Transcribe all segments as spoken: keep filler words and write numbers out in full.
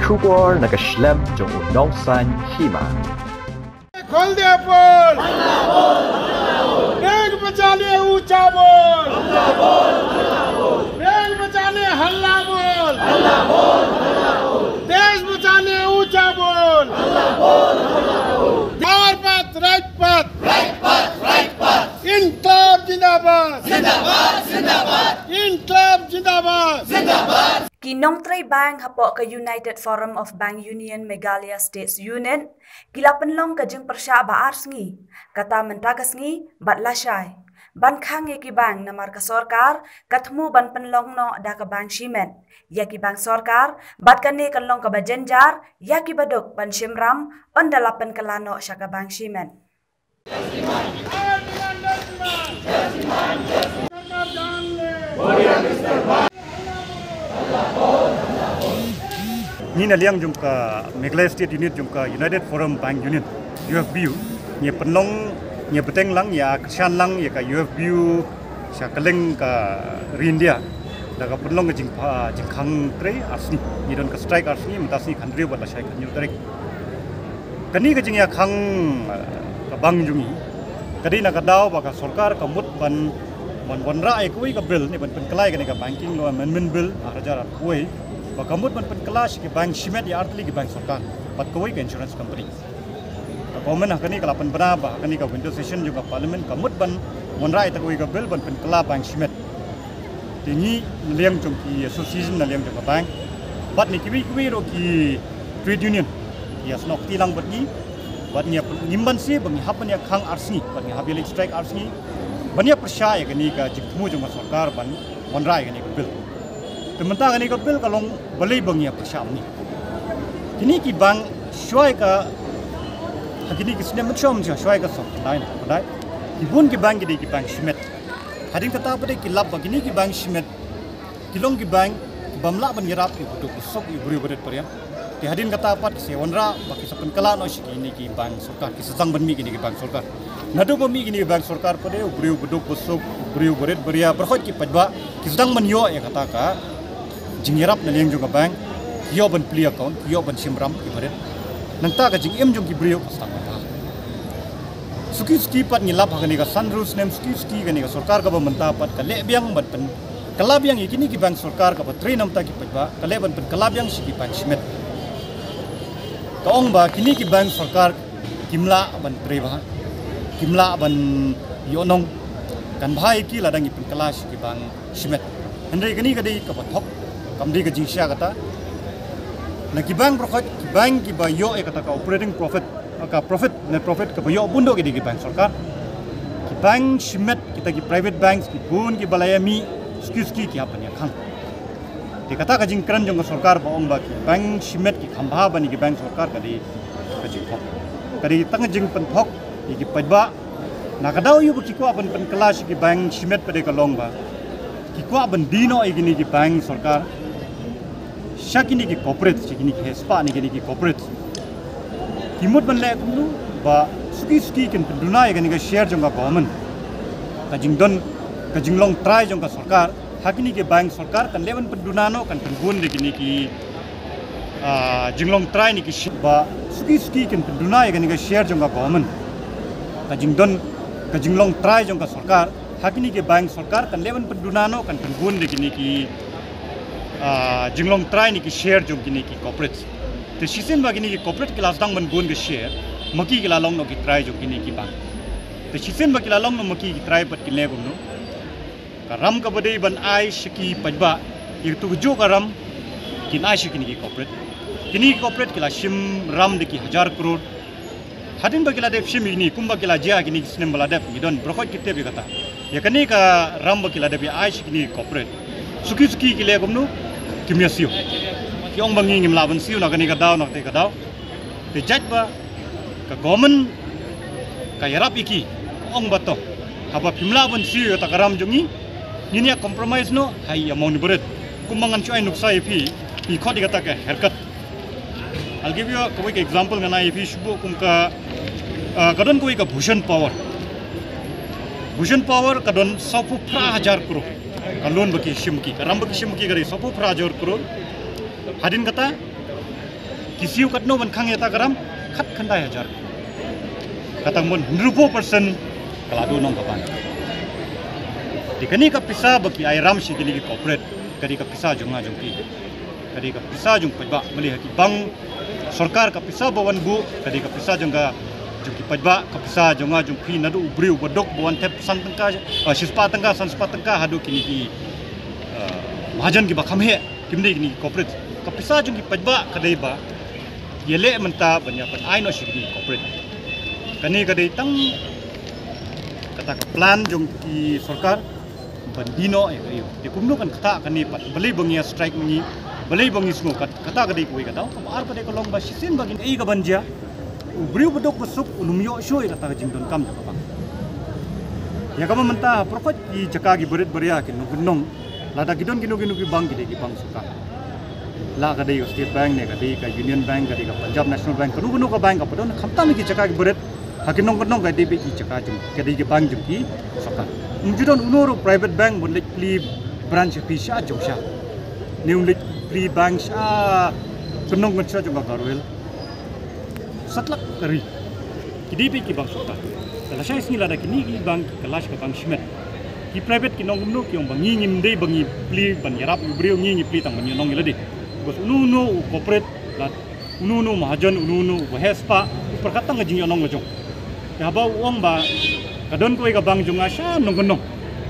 Khubor na ka shlem jong u nongsan hima. खोल दे पोल। बेग बचाने ऊंचा बोल। बेग बचाने हल्ला बोल। देश बचाने ऊंचा बोल। राजपथ, राजपथ। इंकलाब जिंदाबाद। इंकलाब जिंदाबाद। Ki nongtrei bank hapoh ka United Forum of Bank Union Meghalaya States Unit ki la pynlong ka jingpyrshah ba ar sngi, kata mynta ka sngi bad lashai, ban khang ïa ki bank namar ka sorkar ka thmu ban pynlong noh da ka bank shimet ïa ki bank sorkar, bad kane kan long kaba jynjar ïa ki baduk ban shim ram ynda la pynkylla noh sha ka bank shimet. Ngi na liang jong ka Meghalaya State Unit jong ka United Forum Bank Union, U F B U, ngi pynlong, ngi bteng lang, ïa kyrshan lang ïa ka U F B U sha kylleng ka ri India da ka pynlong ka jingpha-, jingkhang trei ar sngi. Ngi don ka strike ar sngi, mynta sngi khathynriew bad lashai khathynñiew tarik. Kane ka jingïakhang, eh, ka bank jong ngi ka dei na ka daw ba ka sorkar ka mut ban, ban wanrah ïa kawei ka bill ne ban pynkylla ïa kane ka Banking Law Amendment Bill ar hajar arphew wei, ba ka mut ban pynkylla sha ki bank shimet ïa artylli ki bank sorkar bad kawei ka insurance company. Ka government ha kane ka la pynbna ba ha kane ka winter session jong ka Parliament ka mut ban wanrah ïa kawei ka bill ban pynkylla bank shimet. Te ngi na liang jong ki association, na liang jong ka bank bad ne kiwei kiwei ruh ki trade union ki ïasnoh kti lang bad ngi, bad ngi ap-, ngim banse ba ngi hap ban ïakhang ar sngi, bad ngi hap ïaleh strike ar sngi ban ïapyrshah ïa kane ka jingthmu jong ka sorkar ban wanrah ïa kane ka bill. Te mynta kane ka bill ka long balei ba ngi ïapyrshah mynne. Kine ki bank shuwa ka, ha kine ki snem mynshuwa mynshuwa, shuwa ka song khyndai na khyndai, ki bun ki bank ki dei ki bank shimet. Hadien kata pat de ki lap ba kine ki bank shimet ki long ki bank ki bym lah ban ïarap ïa u baduk u suk, ïa u briew barit baria. Te hadien kata pat ki sa wanrah ba ki sa pynkylla noh sha kine ki bank sorkar, ki sa sdang ban mih kine ki bank sorkar. Naduh ba mih kine ki bank sorkar pat de u briew baduk u suk, u briew barit baria, baroh ki paidbah ki sdang ban ïoh ïa kata ka jingïarap na liang jong ka bank, ki ïoh ban plie account, ki ïoh ban shim ram ki barit. Nangta ka jingim jong ki briew ka sdang ban bha. Suki suki pat ngi lap ha kane ka san hynriew snem, suki suki kane ka sorkar kaba mynta pat ka leh biang ban pyn kylla biang ïa kine ki bank sorkar kaba trei namar ki paidbah, ka leh ban pynkylla biang sha ki bank shimet. Ka ong ba kine ki bank sorkar kim lah ban trei bha, kim lah ban ïoh nong, kan bha ïa ki lada ngi pynkylla sha ki bank shimet. Hynrei kane ka dei kaba thok, kam dei ka jingshai kata. Na ki bank baroh, ki bank kiba ïoh ïa kata ka operating profit, ka profit, net profit kaba ïoh bun dei ki dei ki bank sorkar. Ki bank shimet, kita ki private banks, ki bun kiba la ïa mih suki suki ki hap ban ïakhang. Te kata ka jingkren jong ka sorkar ba ong ba ki bank shimet ki kham bha ban ïa ki bank sorkar ka dei ka jingthok. Ka dei tang ka jingpynthok ïa ki paidbah. Na ka daw ïa ba ki kwah ban pynkylla sha ki bank shimet pat de ka long ba ki kwah ban die noh ïa kine ki bank sorkar sha kine ki corporate, sha kine ki heh spah ne kine ki corporate. Ki mut ban leh kumno ba suki suki kin pynduna ïa kane ka share jong ka government. Ka jingdon, ka jinglong trai jong ka sorkar ha kine ki bank sorkar kan leh ban pynduna noh, kan pynbun da kine ki, ah, jinglong trai ne ki share ba suki suki kin pynduna ïa kane ka share jong ka government. Ka jingdon, ka jinglong trai jong ka sorkar ha kine ki bank sorkar kan leh ban pynduna noh, kan pynbun da kine ki, ah, jinglong trai ne ki share jong kine ki corporate. Te shisien ba kine ki corporate ki la sdang ban bun ki share, ma ki ki la long noh ki trai jong kine ki bank. Te shisien ba ki la long noh ma ki ki trai pat kin leh kumno. Ka ram kaba dei ban ai sha ki paidbah, ïa katu kajuh ka ram kin ai sha kine ki corporate. Kine ki corporate ki la shim ram da ki hajar klur. Hadien ba ki la dep shim ïa kine, kumba ki la jia kine ki snem ba la dep, ngi don baroh ki tip ïa kata. Ïa kane ka ram ba ki la dep ïa ai sha kine ki corporate, suki suki ki leh kumno, kim ïa siew. Ki ong ba ngi ngim lah ban siew na kane ka daw, na kata ka daw. Te jait ba ka government ka ïarap ïa ki, ka ong ba to, haba phim lah ban siew ïa kata ka ram jong ngi, ngin ïa compromise noh ha i amount barit. Kumba ngan shu ai nuksa ïa phi, phi khot ïa kata ka haircut. I'll give you a, kawei ka example ngan ai ïa phi shuh, kum ka, ah, ka don kawei ka Bhushan Power. Bhushan Power ka don sawphew phra hajar klur ka loan ba ki shim ki, ka ram ba ki shim ki ka dei sawphew phra hajar klur. Hadien kata Siew katno ban khang ïa kata ka ram? Khatkhyndai hajar. Kata ka mon hynriewphew percent ka la duh nong ka bank. Te kane ka pisa ba ki ai ram sha kine ki corporate, ka dei ka pisa jong nga jong phi. Ka dei ka pisa jong paidbah, balei ha ki bank sorkar ka pisa ba wan buh ka dei ka pisa jong ka, jong ki paidbah, ka pisa jong nga jong phi, naduh u briew ba duk ba wan thep san tyngka, ah, shispah tyngka, san spah tyngka, haduh kine ki, ah, mahajon kiba kham heh, kim dei kine ki corporate. Ka pisa jong ki paidbah ka dei ba ïaleh mynta ban ïa pyn-ai noh sha kine ki corporate. Kane ka dei tang kata ka plan jong ki sorkar ban die noh ïa ka briew. Te kumno kan ktah kane pat, balei ba ngi ïa strike ma ngi, balei ba ngi sngew kat, kata ka dei kawei ka daw. Kaba ar pat ka long ba shisien ba kin ei ka ban jia, u briew ba duk ba suk un ym ïoh shuh ïa kata ka jingdonkam jong ka bank. Ïa kaba mynta ha baroh ki jaka kiba rit ba ria ki nongkyndong, lada ki don kino kino ki bank, ki dei ki bank sorkar. La ka dei ka State Bank ne ka dei ka Union Bank, ka dei ka Punjab National Bank, kano kano ka bank kaba don, khamtam ki jaka kiba rit, ha ki nongkyndong ka dei beit ki jaka jong, ka dei ki bank jong ki sorkar. Ym ju don uno ruh private bank ban leit plie branch phi sha jong sha, ne un leit plie bank sha kyndong kynsha jong ka Garwel. Satlak ka ri. Ki dei beit ki bank sorkar. Te lashai sngi lada kine ki bank ki kylla sha ka bank shimet, ki private ki nong kumno, ki ong ba ngi ngim dei ba ngi plie ban ïarap u briew, ngi ngi plie tang ban ïoh nong ïa lade. Because uno uno u corporate, la uno uno u mahajon, uno uno u ba heh spah, u pyrkhat tang ka jingïoh nong la jong. Te haba u ong ba ka don kawei ka bank jong nga sha nongkyndong,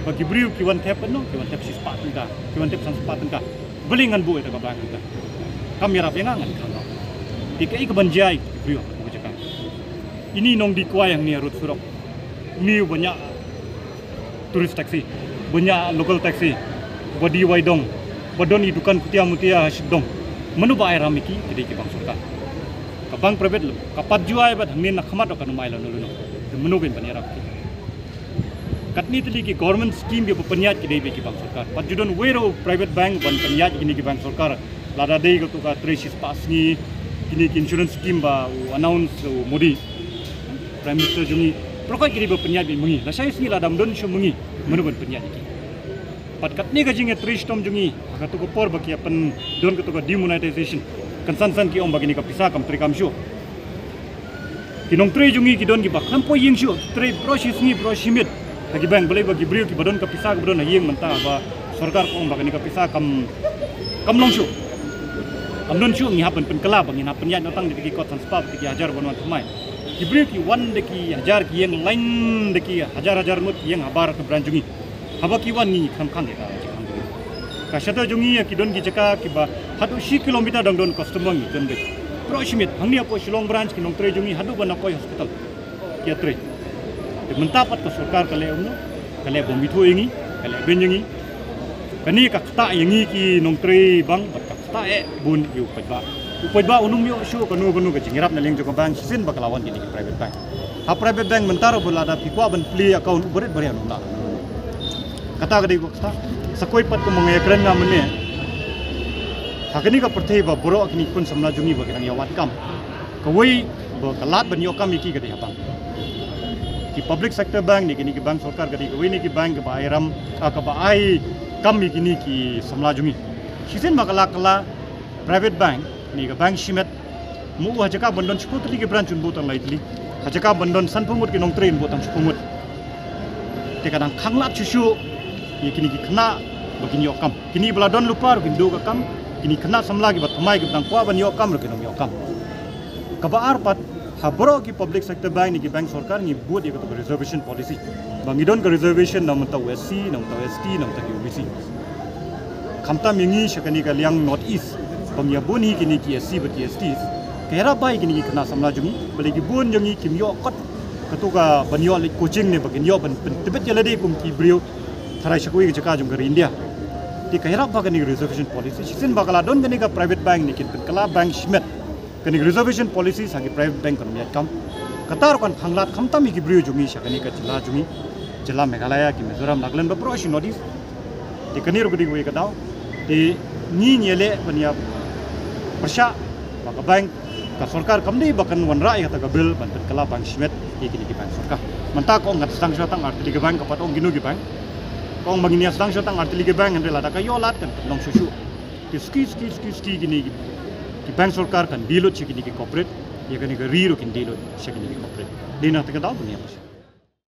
ba ki briew ki wan thep, kano, ki wan thep shispah tyngka, ki wan thep san spah tyngka. Balei ngan buh ïa kata ka bank mynta? Kam ïarap ïa nga, ngan khang noh. Te kaei kaban jia ïa ki briew ha ka jaka? Ine i nongdie kwai hangne ha rud surok, une uba ñiah tourist taxi, uba ñiah local taxi, uba die wai dong, uba don i dukan kutia mutia ha shitdong. Mano ba ai ram ïa ki? Ki dei ki bank sorkar. Ka bank private lem, ka pat ju ai bad hangne na khmat ruh kan ym ai lano lano. Te mano kein ban ïarap ïa ki? Katne tylli ki government scheme kiba pynïaid ki dei beit ki bank sorkar. Pat ju don uwei ruh private bank ban pynïaid kine ki bank sorkar. Lada dei kato ka trei shispah sngi, kine ki insurance scheme ba u announce u Modi, Prime Minister jong ngi, baroh ki dei ba pynïaid beit ma ngi. Lashai sngi lada ym don shuh ma ngi, mano ban pynïaid ïa ki? Pat katne ka jingïatrei shitom jong ngi ha kato ka por ba ki ïa pyndon kato ka demonetization, kan san san ki ong ba kine ka pisa kam trei kam shuh. Ki nongtrei jong ngi ki don kiba khlem poi ïing shuh, ki trei baroh shi sngi baroh shi miet ha ki bank. Balei? Ba ki briew kiba don ka pisa kaba don ha ïing mynta ba sorkar ka ong ba kane ka pisa kam, kam long shuh, kam don shuh, ngi hap ban pynkylla, ba ngin hap pynïaid noh tang da ki kot san spah, da ki hajar ban wan thymmai. Ki briew ki wan da ki hajar ki ïeng line, da ki hajar hajar ngut ki ïeng habar ka branch jong ngi. Haba ki wan ngi khlem khang ïa ka jingkhang jong ngi. Ka shelter jong ngi ïa ki don ki jaka kiba haduh shi kilometer dang don customer ngi don beit. Baroh shi miet hangne hapoh Shillong branch ki nongtrei jong ngi haduh ba na Koi hospital ki ïatrei. Te mynta pat ka sorkar ka leh kumno? Ka leh bym ithuh ïa ngi, ka leh beiñ ïa ngi. Kane ka ktah ïa ngi ki nongtrei bank bad ka ktah eh bun ïa u paidbah. U paidbah un ym ïoh shuh kano kano ka jingïarap na liang jong ka bank shisien ba ka la wan kine ki private bank. Ha private bank mynta ruh ba lada phi kwah ban plie account u barit barit un ym lah. Kata ka dei ka ktah. Sa kawei pat kumba nga ïakren nga mynne, ha kane ka pyrthei ba baroh kine ki khun samla jong ngi ba ki dang ïa wad kam, kawei ba ka lad ban ïoh kam ïa ki ka dei ha bank. Ki public sector bank ne kine ki bank sorkar ka dei kawei na ki bank kaba ai ram, ah, kaba ai kam ïa kine ki samla jong ngi. Shisien ba ka la kylla private bank ne ka bank shimet, mo, ha jaka ban don shiphew tylli ki branch un buh tang lai tylli, ha jaka ban don sanphew ngut ki nongtrei un buh tang shiphew ngut. Te ka dang khanglad shuh shuh ïa kine ki khynnah ba kin ïoh kam. Kine ba la don lypa ruh kin duh ka kam, kine ki khynnah samla kiba thymmai kiba dang kwah ban ïoh kam ruh kin ym ïoh kam. Kaba ar pat, ha baroh ki public sector bank ne ki bank sorkar ngi bud ïa kato ka reservation policy ba ngi don ka reservation na bynta u S C, na bynta u S T, na bynta ki O B C. Khamtam ïa ngi sha kane ka liang North East ba ngi ïa bun hi kine ki S C bad ki S Ts, ka ïarap bha ïa kine ki khynnah samla jong ngi. Balei ki bun jong ngi kim ïoh kot kato ka ban ïoh leit coaching ne ba kin ïoh ban pyntbit ïa lade kum ki briew tharai sha kawei ka jaka jong ka ri India. Te ka ïarap bha kane ka reservation policy. Shisien ba ka la don kane ka private bank ne kin pynkylla bank shimet, kane ka reservation policy ha ki private bank kan ym ïaid kam. Kata ruh kan khanglad khamtam ïa ki briew jong ngi sha kane ka jylla jong ngi, jylla Meghalaya, ki Mizoram, Nagaland, ba baroh shi North East. Te kane ruh ka dei kawei ka daw. Te ngi ngi ïaleh ban ïa pyrshah ba ka bank, ka sorkar kam dei ba kan wanrah ïa kata ka bill ban pynkylla bank shimet ïa kine ki bank sorkar. Mynta ka ong ngan sdang shuwa tang ar tylli ki bank, ka pat ong kino ki bank. Ka ong ba ngin ïa sdang shuwa tang ar tylli ki bank, hynrei lada ka ïoh lad kan pynlong shuh shuh. Te suki suki suki suki kine ki Ki bank sorkar kan die lut sha kine ki corporate, ïa kane ka ri ruh kin die lut sha kine ki corporate. Dei na kata ka daw ban ïa